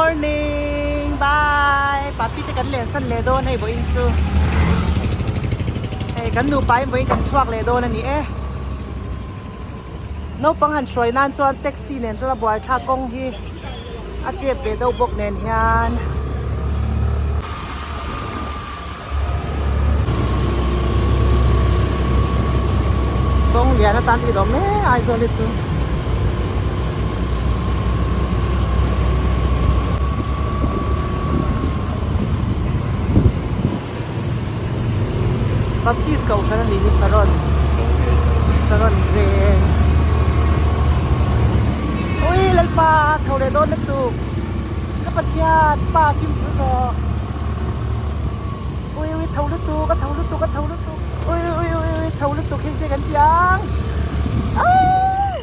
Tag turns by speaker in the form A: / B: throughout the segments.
A: morning bye papi te kan len san leh dawn hei vawiin chu hei kan nupa in vawiin kan chhuak leh dawn a ni e naupang han hruai nan chuan taxi nen chuan a buaithlak kawng hi a chep ve deuh bawk nen hian. Kawng lian atan tih dawm mek Aizawl hi chu. Baptist kohhran a nih hi Saron Saron veng. Ui Lalpa tho leh dawn lutuk ka Pathian pa fimkhur rawh. Ui ui chho lutuk a chho lutuk a chho lutuk ui ui ui ui chho lutuk hi engtin kan ti ang aii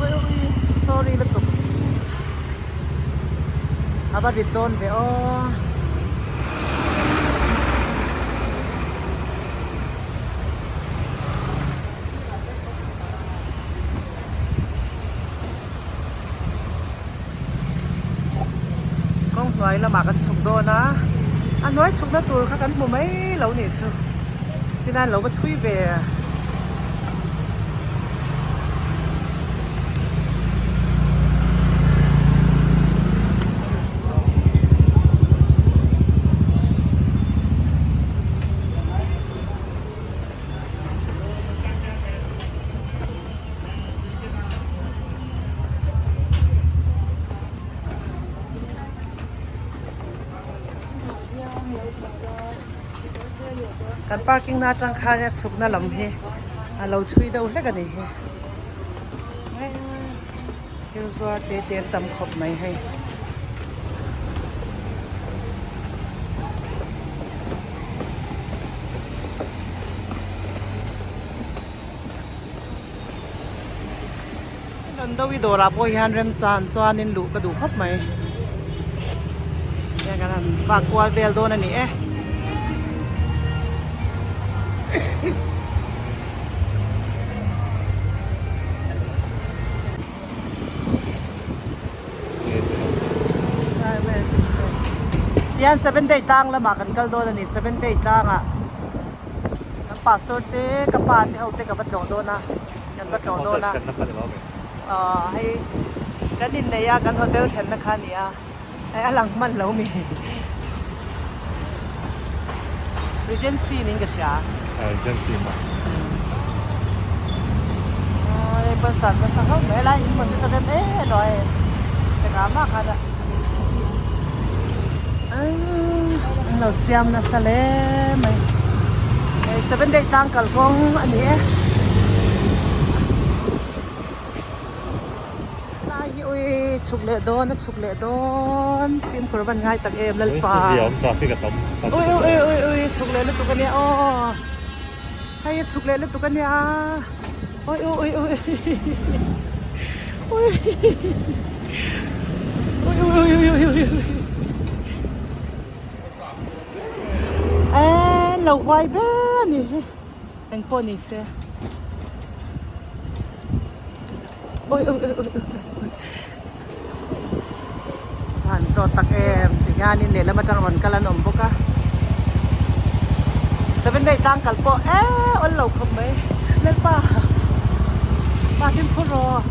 A: ui ui sorry lutuk a va rit dawn ve aw. Kawng hnuai lamah kan chhuk dawn a, a hnuai chhukna tur kha kan hmu mai lo nih chu tinai lo va thui ve. Kan parking na atang khan a chhukna lam hi a lo chhui deuh hlek a ni hi thil zuar te te an tam khawp mai hei. London i dawrah pawh hian remchan chuanin luh ka duh khawp mai heng kan han vak kual vel dawn a ni e. Tihian seven day tlang lamah kan kal dawn a ni seven day tlangah. Kan pastor te ka pa te ho te ka va tlawh dawn a kan va tlawh dawn a aw hei kan inneih a kan hotel thlenna kha a ni a hei a lang hman lo mi Regency niin ka hria
B: Regency maw
A: aw hei pawn nasa hlauh mai helai in hmun te chu rem em em a hei engah mah khan a. An lo siam nasa hle mai hei seven day tlang kalkawng a ni e lai hi ui chhuk leh dawn a chhuk leh dawn fimkhur van ngai tak em lalpa ui ui ui ui chhuk leh lutuk a nia aw hei a chhuk leh lutuk a nia ui ui ui ui. Ui ui ui ui ui ui ui Eee lo huai ber a ni hi eng pawh ni se Ui ui ui ui ui Han tawt tak em ti hianin lehlam atang rawn kal an awm bawk a Seven day tlang kal pawh eee awl lo khawp mai Lalpa pa fimkhur rawh.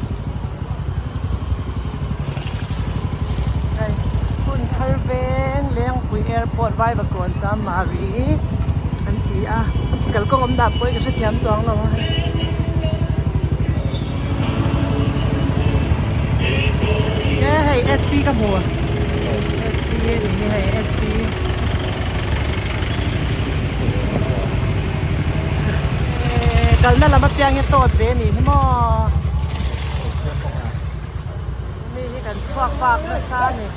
A: Hei hun thar veng Lengpui airport Vaivakawn Chamari an ti a kalkawng awm dan pawh hi ka hrethiam chuang lo a e hei sp ka hmu sp a ni hi hei sp kalna lam apiang hi a tawt ve a nih hi maw. Mi hi kan chhuak bak nasa a ni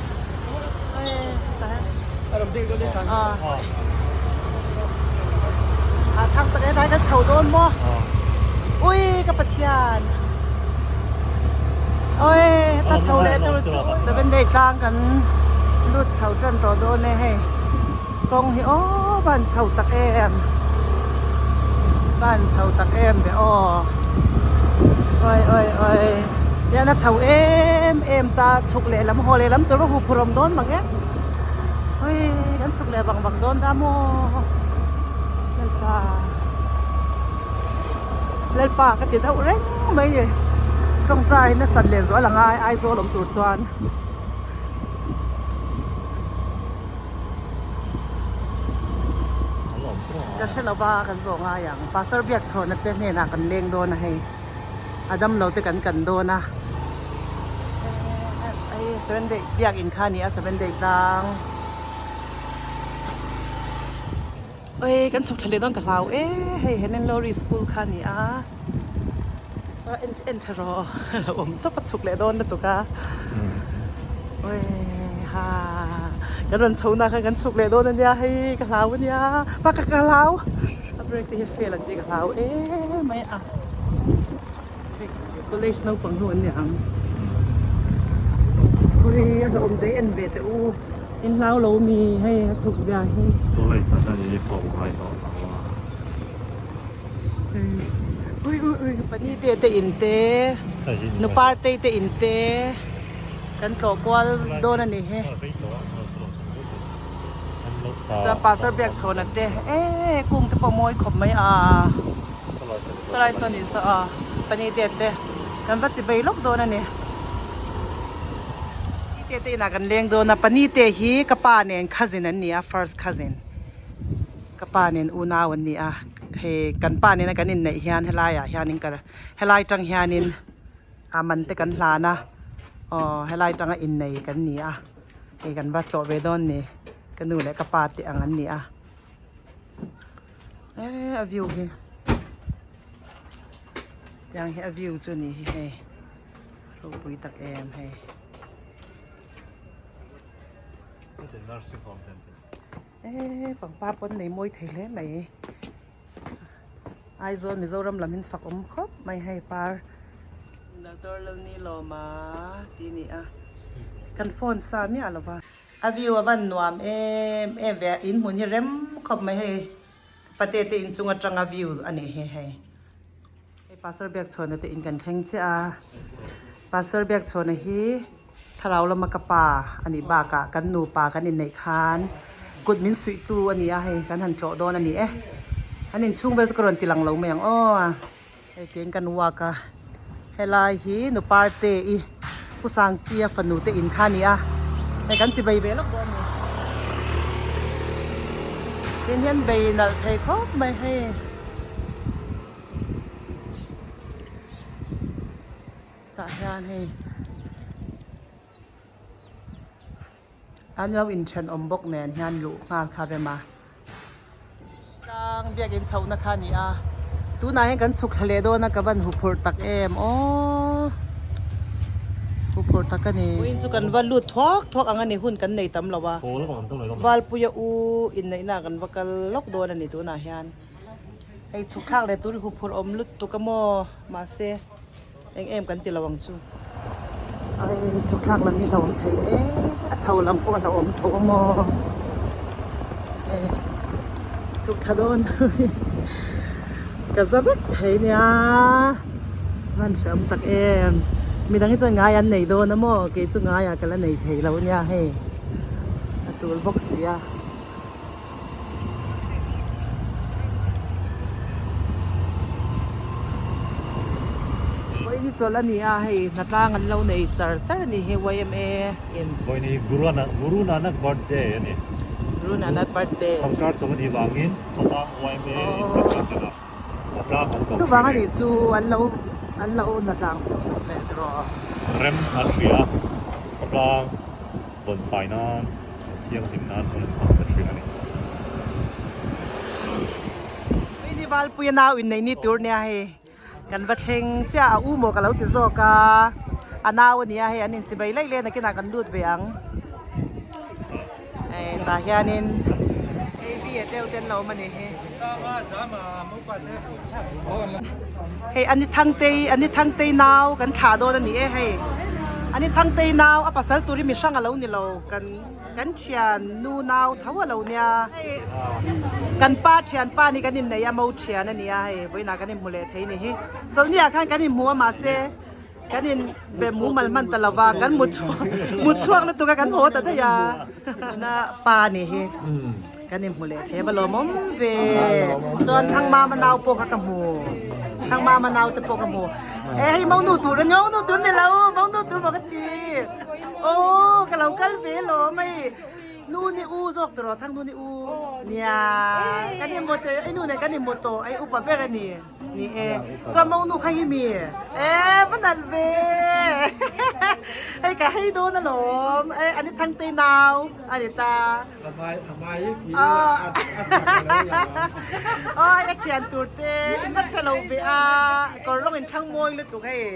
A: a thang tak helai kan chho dawn maw ui ka pathian oi heta chho leh tur chu seven day tlang kan lut chho tan tawh dawn e hei kawng hi aw van chho tak em van chho tak em ve aw oi oi oi hian a chho em. em em ta chhuk leh lam haw leh lam tur a huphurh awm dawn mang e ui kan chhuk leh vang vang dawn ta maw Lalpa Lalpa ka ti deuh reng mai ni tawngtai nasat leh zual a ngai Aizawl awm tur chuan. Ka hre lo va kan zawh ngai ang Pastor Biakchhawna te hnenah kan leng dawn a hei a damlo te kan kan dawn a hei seven day biakin kha a ni a seven day tlang oi kan chhuk thla leh dawn ka hlau e hei Helen Lowry school kha a ni a en en tha rawh a lo awm tawp a chhuk leh dawn lutuk a oi ha kan rawn chho na khan kan chhuk leh dawn ania hei ka hlau ania pa ka ka hlau a break te hi fail an tih ka hlau em mai a college naupang ho an ni ang oi a hlauhawm zei en ve teh u in hlau lo mi hei a chhuk zia hi.
B: College ah chuan uniform ngai tawh lo a.
A: Ui ui ui pani te te in te nu partei te in te kan tlawh kual dawn a ni hi chuan pastor biak chhawna te eh kung te pawh mawi khawp mai a sawlai saw ni saw a pani te te kan va chi bei lawk dawn a ni pani te te inah kan leng dawn a pani te hi ka pa nen cousin an ni a first cousin. Ka pa nen unau an ni a, hei kan pa nena kan inneih hian helaiah hianin ka helai tang hianin a man te kan hlan a aw helai tanga innei kan ni a hei kan va tlawh ve dawn ni ka nu leh ka pa te ang an ni a eh a view hi tiang hi a view chu ni hi hei ropui tak em hei. Eee pangpar pawn nei mawi thei hle mai Aizawl Mizoram lam in fak awm khawp mai hei par Doctor Lalnilawma tih a ni a kan phone sa miah lo va. A view a van nuam em em ve a in hmun hi rem khawp mai hei pate te inchung atanga view a nih hi hei. Hei Pastor Biakchhawna te in kan thleng chiah a, Pastor Biakchhawna hi thlarau lama ka pa a nih bakah kan nupa kan inneih khan kut min suihtu a ni a, hei kan han tlawh dawn a ni e. An inchhung vel chu ka rawn ti lang lo mai ang aw. Hei tiin kan walk a, helai hi nu Parte i Pu Sangchia fanu te in kha a ni a, hei kan chibei ve lawk dawn a ni. Tin hian bei nalh thei khawp mai hei. Tah hian hei an lo inthenawm bawk nen hian luh nghal kha rem a tlang biakin chhohna kha a ni a tunah hian kan chhuk thla leh dawn a ka van huphurh tak em aww huphurh tak a ni. Vawiin chu kan va lut thuak thuak ang a ni hun kan nei tam lo a Valpuia u inneihna ah kan va kal lawk dawn a ni tunah hian. Hei chhuk thlak leh tur hi huphurh awm lutuk a maw mahse eng em kan ti lo ang chu. Hei chhuk thlak lam hi hlauhawm thei e a chho lam pawh a hlauhawm tho a maw hei chhuk thla dawn ka za vek thei nia hman hreawm tak em midang hi chuan ngai an nei dawn a maw kei chu ngaiah ka la nei thei lo nia hei a tul bawk si a. Vawiin hi chawlh a ni a, hei hnatlang an lo nei char char a ni hi yma in.
B: Vawiin hi Guru Nanak birthday a ni.
A: Guru Nanak birthday.
B: Sawrkar chawlh a nih vangin khawtlang yma in section danah hnatlang an ko
A: Chuvang a nih chu an lo an lo hnatlang sup sup leh tawh.
B: Rem an hria a, khawtlang vawnfai nan. Thianghlim nan hun an hmang ta thin a ni.
A: Ni Valpuia nau inneih ni tur nia hei kan va thleng chiah a u maw ka lo ti zawk a a nau a nia hei an inchibei laih leh nakinah kan lut ve ang hei tah hianin hei vi a deuh te an lo awm a ni hi hei ani Thangtei ani Thangtei nau kan thlah dawn a ni e hei ani Thangtei nau a pasal tur hi mihrang a lo ni lo kan. Kan thian nu nau tho a lo nia. Kan pa thian pa ni kan innei a mo thian a nia hei vawiinah kan inhmu leh thei ni hi. Chawlhni ah khan kan inhmu a mahse Kan in be mumal hman ta lova kan mu chhuak mu chhuak lutuk a kan haw ta daih a. Tuna pa ni hi kan in hmu leh thei a va lawmawm ve. Chuan Thangmama nau pawh kha ka hmu. Thangmama nau te pawh ka hmu. E hei monu tur a ni monu tur ni lo monu tur maw ka ti. Aw ka lo kal ve lawm hei. Nu ni u zawk tur aw Thangnu ni u nia kan in hmu i nu nen kan in hmu tawh hei upa ber a ni. Ni e, chuan monu kha hi mi e va nalh ve hei ka hei dawn alawm e ani Thangtei nau a ni ta aw a thian tur te in va chhe lo ve a kawr rawng in thlang mawi lutuk hei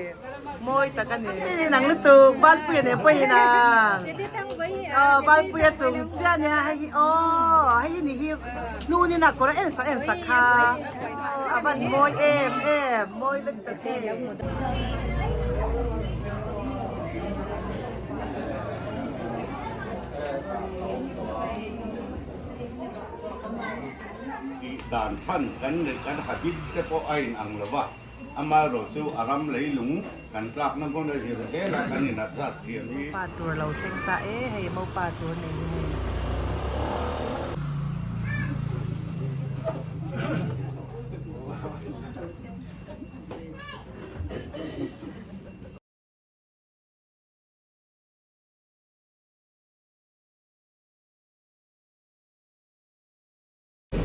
A: mawi tak a ni in ang lutuk Valpuia nen pawh in ang aw Valpuia chung chiah nia hei hi aw hei hi ni hi hnunin a kawr a en sak en sak kha. A van mawi em em, mawi let tak e.
C: Tih dan than kan neih kan habit te pawh a in ang lo va, amaherawhchu a ram leilung kan tlakna hmun a zir zel a kan in adjust thiam hi.
A: Mopa tur lo thleng ta e, hei mopa tur nei hi hei.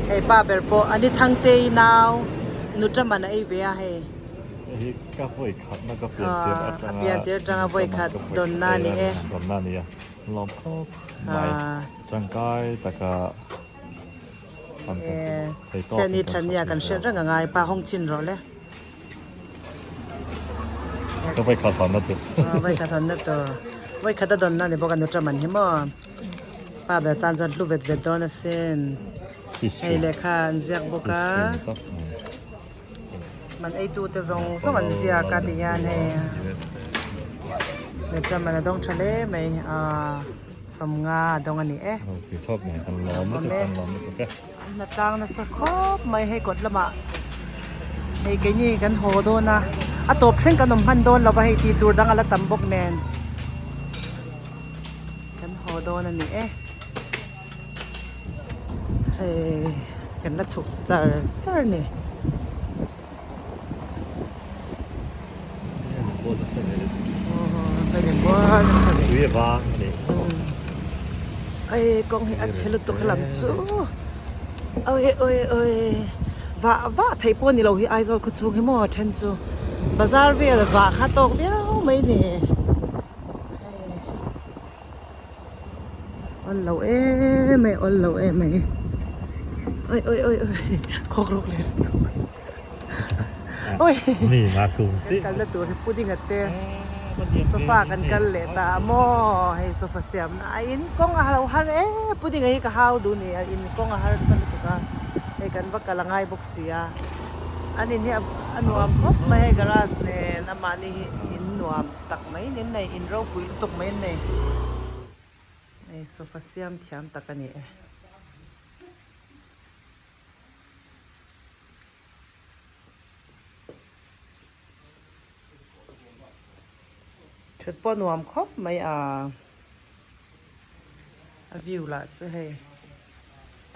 A: Hei pa ber pawh ani Thangtei nau Nuṭaman a ei ve a hei.
B: Hei ka vawi khatna ka pian tir atanga
A: A pian tir atanga vawi khat dawnna a ni e.
B: Dawnna a ni a. Lawm khawp mai. Tangkai taka an thei tawk
A: Chhiani thania kan hriat reng a ngai pa hawng chin rawh le.
B: Ka vawi khat hawnna tur.
A: Vawi khat hawnna tur. Vawi khat a dawnna a ni bawk a Nuṭaman hi maw. Pa ber tan chuan hlu vet vet dawn asin. Hei lehkha an ziak bawk a. Man eitu te zawng zawng an ziak a ti hian hei Nuṭaman a dawng tha hle mai aw 50 a dawng a ni e. An hna tlang nasa khawp mai hei kawt lamah hei keini kan haw dawn a a tawp thleng kan awm hman dawn lo va hei tih tur dang a la tam bawk nen kan haw dawn a ni e hei kan la chhuk char char a ni. Oi kawng hi a chhe lutuk helam chu oi oi oi vah vah theih pawh a ni lo hi Aizawl khaw chhung hi maw a then chu bazar vel vah kha tawk viau mai a ni awl lo em mai awl lo em mai oi oi oi oi khawk rawk leh lutuk. Oi kan kalna tur hi pudding a te sofa kan kal leh ta a maw hei sofa siam na a in kawng a lo har e pudding a hi ka hau duh ni a in kawng a harsa lutuk a hei kan va kal a ngai bawk si a an in hi a nuam khawp mai hei garage nen amahni hi in nuam tak mai in nei in ropui lutuk mai an nei hei sofa siam thiam tak a ni e. Thut pawh nuam khawp mai a a view lah chu hei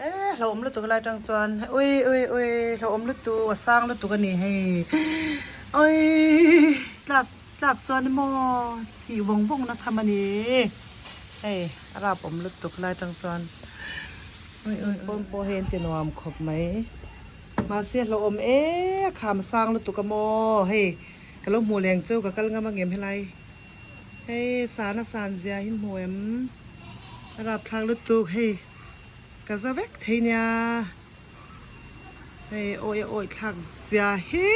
A: e hlauhawm lutuk helai tang chuan ui ui ui hlauhawm lutuk a sang lutuk a ni hei ui tlak tlak chuan emaw thih vawng vawng na tham a ni hei a rap awm lutuk helai tang chuan. Pawn pawh hei an ti nuam khawp mai mahse hlauhawm e a kham sang lutuk a maw hei ka lo hmuh leng cheu ka kal ngam angem helai hei sana san zia hi hmu em a rapthlak lutuk hei ka za vek thei nia hei awi a awi thlak zia hi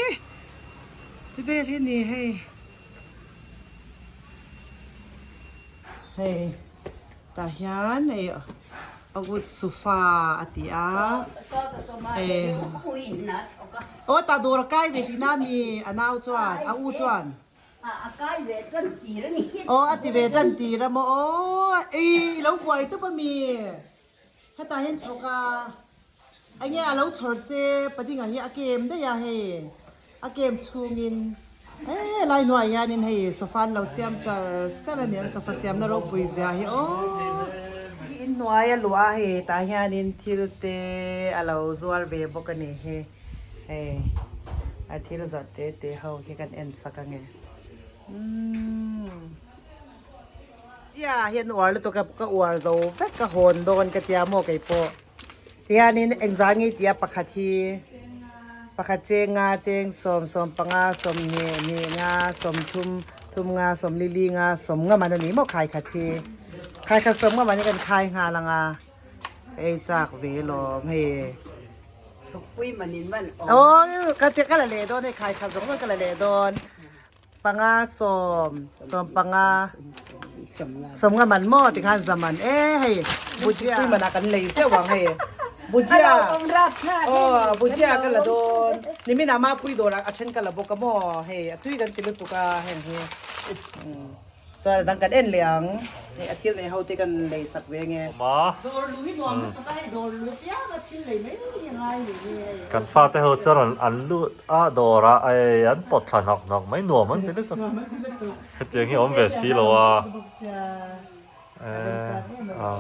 A: ti vel hi ni hei hei tah hian hei. A wood sofa a ti a eh aw tah dawr a kai ve tihna mi a nau chuan a u chuan aw a ti ve tan tir a maw aw ei i lo buai tawp a mi hetah hian thawk a enge a lo chhawr che padinga hi a kem daih a hei a kem chhungin. He lai hnuaiah hianin hei sofa an lo siam char char a ni an sofa siamna ropui zia hi aw. Hi inhnuai a luah a hei tah hianin thil te a lo zuar ve bawk a ni hi hei a thil zawrh te te ho hi kan en sak ang e umm tia hian uar lutuk a ka uar zo vek ka hawn dawn ka tia maw keipawh. Tihianin engzah nge tia pakhat hi pakhat chenga cheng sawm sawm panga sawmhnih hnih nga sawmthum thum nga sawmli li nga sawm nga man a ni maw khai khat hi khai khat sawm nga man hi kan khai nghal ang a hei chak ve lawm hei aw ka ka la leh dawn hei khai khat zawng zawng ka la leh dawn. Panga sawm sawm panga sawm nga man maw tikhan za man e hei bhujia pui manah kan lei teuh ang hei bhujia aw bhujia ka la dawn nimin ah mapui dawr ah a then ka la bawk a maw hei a tui kan ti lutuk a heng hi chuan a dang kan en leh ang hei a thil nei ho te kan lei sak ve nge. Dawr lu hi nuam lutuk a hei dawr lu apiang a thil lei mai hi a ngai ni hi hei.
B: Kan fate ho chuan an lut a dawr ah ei an pawt thla hnawk hnawk mai nuam an ti lutuk hetiang hi awm ve si lo a eh a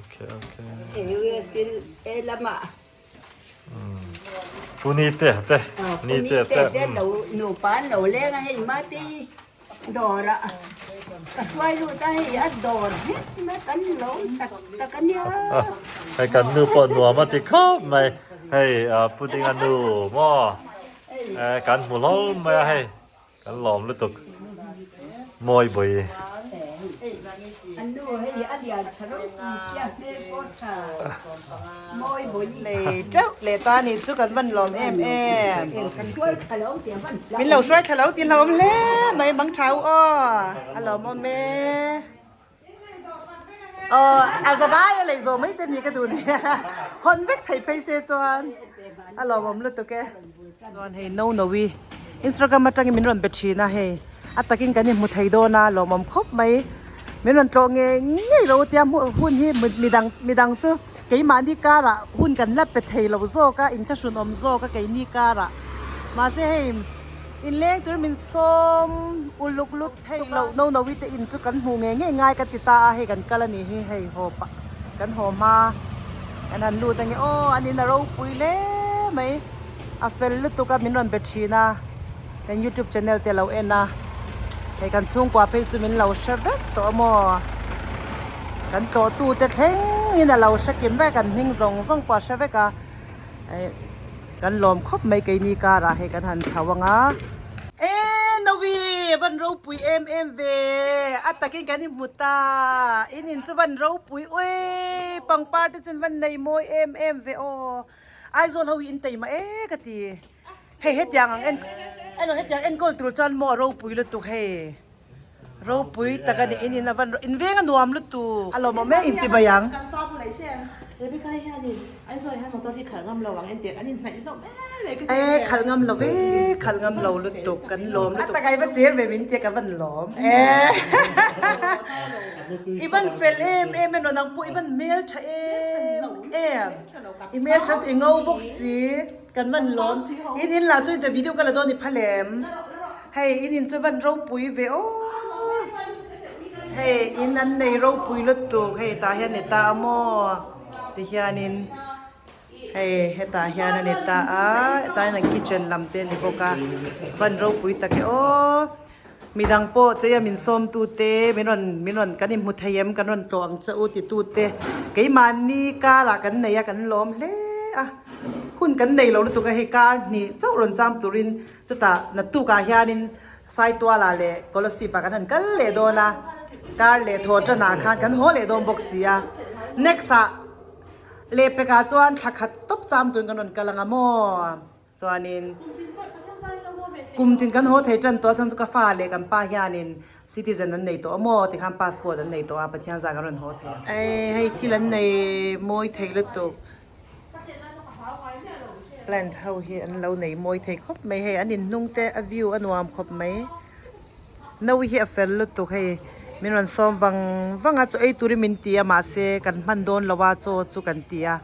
B: okay okay. Pu ni te te ni te te
D: nupa an lo leng a hei mate hi dawr ah ka hruai lut a hei a dawr vek mai kan lawm tak tak a nia.
B: Hei kan nu pawh nuam a ti khawp mai hei pudding a nu maw kan hmu hlawl mai a hei. Kan lawm lutuk mawi bawi.
A: Lei teuh leh ta ni chu kan van lawm em em. Min lo hruai thla lo ti hlawm hle mai mang thau aw a lawm awm e. Aw a zavai a lei zawh mai te ni ka duh ni hawn vek thei phei se chuan a lawmawm lutuk e. Chuan hei no no i Instagram atangin min rawn be thin a hei a takin kan inhmu thei dawn a lawmawm khawp mai min rawn tlawh ngei ngei lo tia hmuh hun hi midang midang chu keimahni karah hun kan la pe thei lo zawk a inthlahrun awm zawk a keini karah mahse hei inleng tur min sawm uluk lut Thei loh no no i te in chu kan hmuh ngei ngei ngai ka ti ta a, hei kan kal a nih hi, hei haw pah kan haw hma kan han lut ange aw an in a ropui hle mai a fel lutuk a min rawn be thin a kan youtube channel te lo en a hei kan chhungkua phei chu min lo hre vek tawh a maw kan tlawh tu te thleng in a lo hre kim vek an hming zawng zawng pawh a hre vek a. Kan lawm khawp mai keini karah hei kan han chho ang a. E Novi van ropui em em ve a takin kan inhmu ta in in chu van ropui ui pangpar te chuan van nei mawi em em ve aw Aizawl ho hi in taima e ka ti hei hetiang ang en emaw hetiang enkawl tur chuan maw a ropui lutuk hei. Ropui tak a ni in in a van in veng a nuam lutuk. A lawmawm em in chibai ang.
E: Kan pa bulah i hre ang. Rebecca hi hianin Aizawl hian motor hi khalh ngam lo ang entir an inhnaih hlawm em em ka ti
A: E khalh ngam lo ve khalh ngam lo lutuk kan lawm lutuk. A tak a i va cher ve min tia ka van lawm e. I van fel em em e nunang pawh i van hmeltha em em. I hmeltha i ngo bawk si kan van lawm. In in lah chu i video ka la dawn i phal em. Hei in in chu van ropui ve aw hei in an nei ropui lutuk hei tah hian ni ta a maw tihianin hei hetah hian a ni ta a hetah hian an kitchen lam te a ni bawk a van ropui tak e aw midang pawh cheia min sawm tu te min rawn min rawn kan inhmu thei em kan rawn tlawh ang che u ti tu te keimahni karah kan nei a kan lawm hle a hun kan nei lo lutuk a hei kar hnih chauh rawn cham turin. Chutah naktukah hianin Saituala leh Kolasib ah kan han kal leh dawn a, kar leh thaw tanah khan kan haw leh dawn bawk si a. Next ah lehpekah chuan thla khat tawp cham turin kan rawn kal ang a maw? Chuanin kum tin kan haw thei tan tawh a chuan chu ka fa leh kan pa hianin citizen an nei tawh a maw tikhan passport an nei tawh a Pathian zah kan rawn haw thei ang. Hei thil an nei mawi thei lutuk. Plant ho hi an lo nei mawi thei khawp mai hei an inhnung te a view a nuam khawp mai no hi a fel lutuk hei min rawn sawm vang vang a chaw ei turin min ti a mahse kan hman dawn lo a chaw chu kan ti a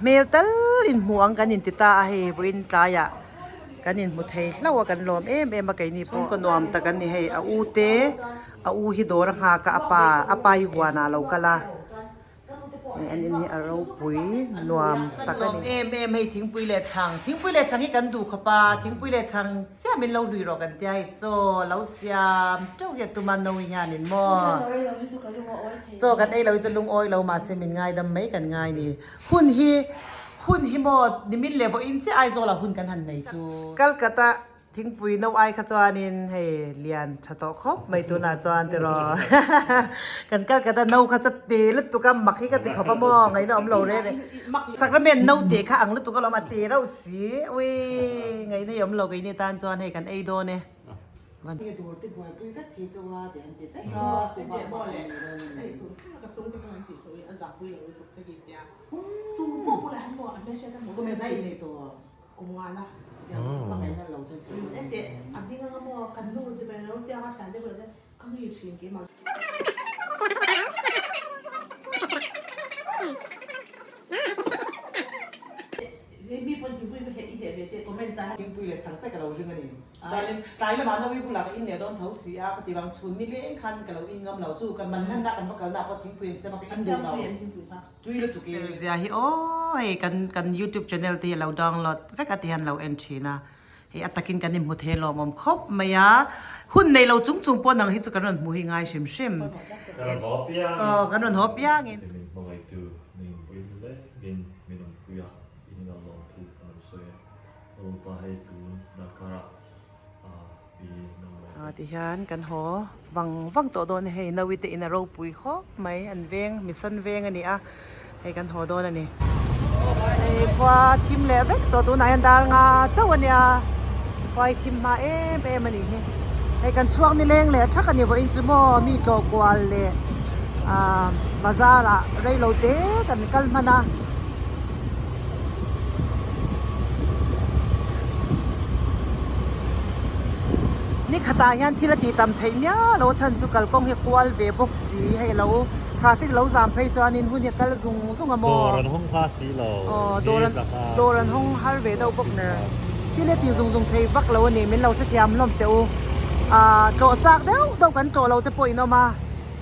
A: hmel tal in hmuh ang kan inti ta a hei vawiin tlaiah. Kan inhmu thei hlauh a kan lawm em em a keini pawh ka nuam tak an ni hei a u te a u hi dawr a nghak a a pa a pa hi huanah a lo kal a an in hi a ropui nuam tak a ni. Em em hei thingpui leh chhang thingpui leh chhang hi kan duh khawp a thingpui leh chhang chiah min lo hlui rawh kan tia hei chaw lo siam teuh hi a tum a no hianin maw chaw kan ei lo hi chu lungawi lo mahse min ngaidam mai kan ngai ni. Hun hi hun hi maw nimin leh vawiin chiah Aizawlah hun kan han nei chu. Calcutta thingpui no ai kha chuanin hei lian tha tawh khawp mai tunah chuan tiraw kan Calcutta no kha chu te lutuk a mak hi ka ti khawp a maw ngaihna awm lo reng reng Sacrament no teh kha ang lutuk alawm a te reuh si ui ngaihna i awm lo keini tan chuan hei kan ei dawn e. Thingpui leh chhang che ka lo ring a ni. Chuanin tlai lamah Nawi bulah ka in leh dawn tho si a, ka ti vang chhun nileng khan ka lo in ngam lo chu kan man hlanna kan va kalna pawh thingpui an sem a ka in duh lo. Tui lutuk e. Zia hi aw hei kan kan youtube channel te hi a lo download vek a ti hian lo en thin a, hei a takin kan inhmu thei lawmawm khawp mai a, hun nei lo chung chung pawh nang hi chu kan rawn hmu hi ngai hrim hrim.
B: Kan rawn haw piangin.
A: Aw kan rawn haw piangin.
B: Min hmangaihtu ning vawiin lengin min awmpui a, i hnenah lawmthu kan rawn sawi e.
A: Tihian kan haw vang vang tawh dawn a hei Nawi te in a ropui khawp mai an veng mission veng a ni a hei kan haw dawn a ni. Hei khua thim leh vek tawh tunah hian dar nga chauh a nia khua hi thim hma em em a nih hi hei kan chhuak ni leng leh thak a ni vawiin chu maw mi tlawh kual leh ah bazar ah reilo te kan kal hman a. Ni khatah hian thil a tih tam theih miau lo a chhan chu kalkawng hi a kual ve bawk si hei lo traffic lo zam phei chuanin hun hi a kal zung zung a maw
B: Dawr an hawng hma si lo
A: aw dawr an dawr an hawng har ve deuh bawk nen thil hi a tih zung zung thei vak lo a ni min lo hrethiam hlawm teh u ah tlawh chak deuh deuh kan tlawh lo te pawh in awm a.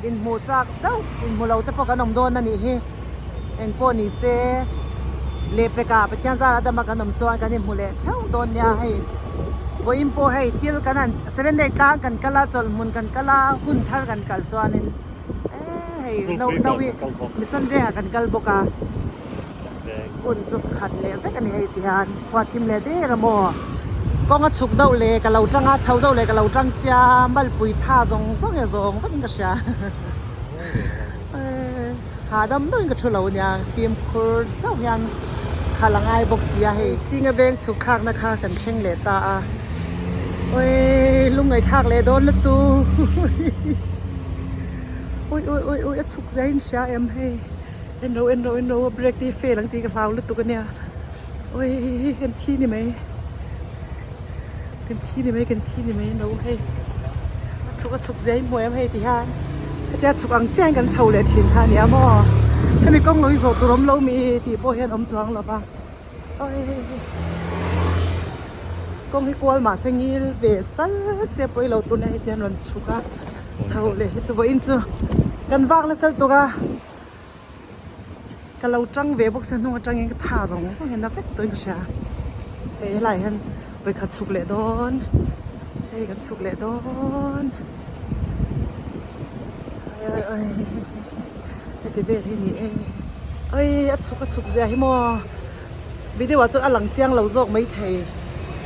A: Inhmuh chak deuh inhmu lo te pawh kan awm dawn a nih hi. Eng pawh ni se lehpekah Pathian zara dama kan awm chuan kan inhmu leh theuh dawn nia hei. Vawiin pawh hei thil kan han seven day tlang kan kal a chawlh hmun kan kal a hun thar kan kal chuanin eee hei no no hi mission vengah kan kal bawk a. Hun chu khat leh vek a ni hei ti hian khua thim leh der a maw kawng a chhuk deuh leh ka lo tang a chho deuh leh ka lo tang sia malpui tha zawng zawng e zawng vekin ka hria hahdam deuhin ka thu lo ania fimkhur deuh hian khalh a ngai bawk si a hei chhinga veng chhuk thlakna kha kan thleng leh ta a awii lungngaihthlak leh dawn lutuk ui ui ui ui a chhuk zia in hria em hei. En ro en ro en ro a break te hi fail ang tih ka hlau lutuk ania awii kan thi ni mai kan thi ni mai kan thi ni mai en ro hei a chhuk a chhuk zia hi hmuh em hei ti hian hetia chhuk ang chiah in kan chho leh thin kha ania maw hemi kawng lo hi zawh tur awm lo mi tih pawh hian awm chuang lo va awii kawng hi kual mahse ngil ve tal se pawh i lo tur nia heti hian rawn chhuk a chho leh hi chu vawiin chu kan vak nasa lutuk a. Ka lo tang ve bawk sia hnung atangin ka tha zawng zawng hian na vek tawhin ka hria hei helaiah hian vawikhat chhuk leh dawn hei kan chhuk leh dawn heti vel hi ni e oi a chhuk a chhuk zia hi maw video ah chuan a lang chiang lo zawk maithei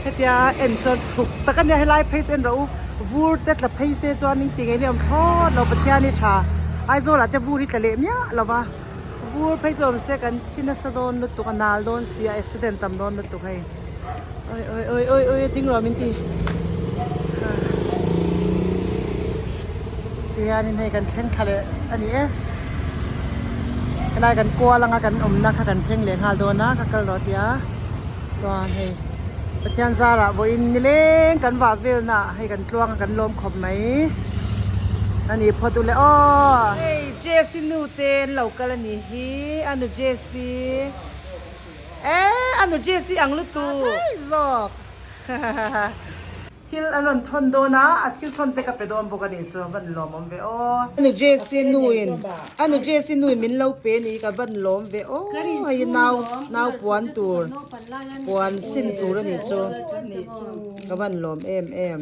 A: hetia en chuan chhuk tak a nia helai phei chu en rawh u vur te tla phei se chuan in ti ngei nia awm thlawt lo Pathian hi tha Aizawl ah te vur hi tla leh miah lo va vur phei chu awm se kan thi nasa dawn lutuk a nal dawn si a accident tam dawn lutuk hei oi oi oi oi oi ding rawh min ti tihianin hei kan thleng thla leh a ni e helai kan kual anga kan awmna kha kan thleng leh nghal dawn a ka kal rawh tia chuan hei Pathian zarah vawiin nileng kan vah velna ah hei kan tluang a kan lawm khawp mai a ni phawt u le aw. Hei Jessie nu te an lo kal a nih hi a nu Jessie eh a nu Jessie ang lutuk. Zawk. Thil an rawn thawn dawn a, a thil thawn te ka pe dawn bawk a nih chu a van lawm awm ve aw. Anu Jesse nu in anu Jesse nu in min lo pe ni ka van lawm ve aw hei nau nau puan tur puan sin tur a nih chu ka van lawm em em.